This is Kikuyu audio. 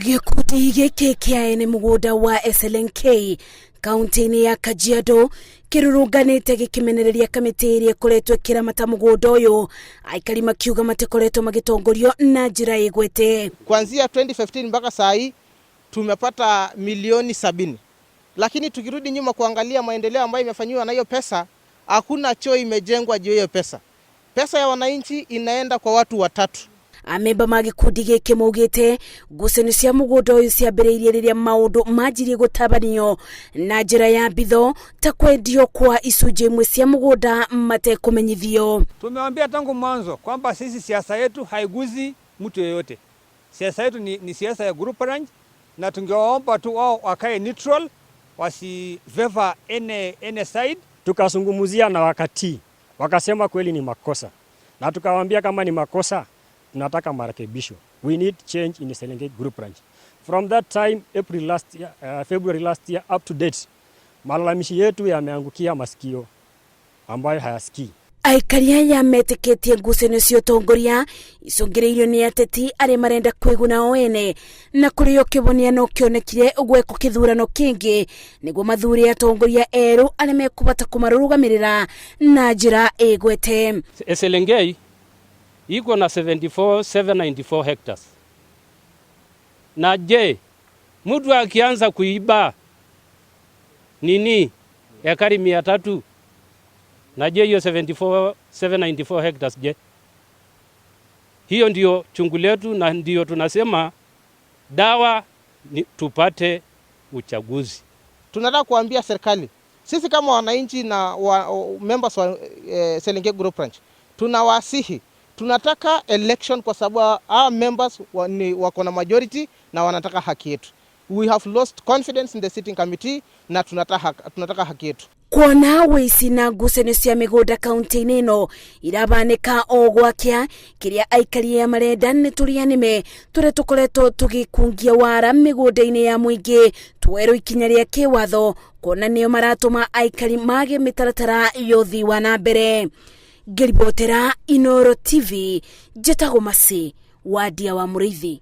Gĩkundi gĩkĩ kĩa ene mũgũnda wa SLNK kaunti-inĩ ya Kajiado kĩrũrũnganĩte gĩkĩmenereria kamĩtĩ ĩrĩa ĩkoretwo ĩkĩramata mũgũnda ũyũ, aikari makiuga matikoretwo magĩtongorio na njĩra ĩgwete. Kuanzia 2015 mpaka saa hii tumepata milioni 70, lakini tukirudi nyuma kuangalia maendeleo ambayo imefanyiwa na hiyo pesa, hakuna choo imejengwa juu hiyo pesa. Pesa ya wananchi inaenda kwa watu watatu. Amemba ma gĩkundi gĩkĩ maugĩte ngucanio cia mũgũnda ũyũ ciambĩrĩirie rĩrĩa maũndũ manjirie gũtabanio na njĩra ya mbitho ta kwendio kwa icunjĩ imwe cia mũgũnda matekũmenyithio. Tumewambia tangu mwanzo kwamba sisi siasa yetu haiguzi mtu yeyote. Siasa yetu ni siasa ya group ranch, na tungewaomba tu wao wakae neutral, wasifavour any side. Tukazungumzia na wakati wakasema kweli ni makosa, na tukawaambia kama ni makosa tunataka marekebisho. We need change in Selenkay Group Ranch. From that time April last year, February last year up to date, malalamishi yetu yameangukia masikio ambayo hayasikii. Aikari aya metĩkĩtie ngucanio cia ũtongoria icũngĩrĩirio nĩ ateti arĩa marenda kwĩguna o ene, na kũrĩ o kĩbonia no kĩonekire gwekwo kĩthurano kĩngĩ nĩguo mathure atongoria erũ arĩa mekũbata kũmarũgamĩrĩra na njĩra ĩgwete. Eselenkei iko na 74,794 hectares. Na je, mtu akianza kuiba nini ekari 300, na je hiyo 74,794 hectares je? Hiyo ndio chungu letu na ndio tunasema dawa ni tupate uchaguzi. Tunataka kuambia serikali, sisi kama wananchi na members wa Selenkay Group Ranch tunawasihi, tunataka election kwa sababu our members wako na majority na wanataka haki yetu. We have lost confidence in the sitting committee na tunataka haki yetu. Kuona wĩici na ngucanio cia mĩgũnda kaunti-inĩ ĩno irabanĩka o gwakĩa, kĩrĩa aikari aya marenda nĩ tũrĩa nĩme tũrĩa tũkoretwo tũgĩkungia wara mĩgũnda-inĩ ya mũingĩ tuoerwo ikinya rĩa kĩwatho, kuona nĩo maratũma aikari mage mĩtaratara ya ũthii wa na mbere. Ngĩribotera Inoro TV, njĩtagwo Masi Wadia wa Mũrĩithi.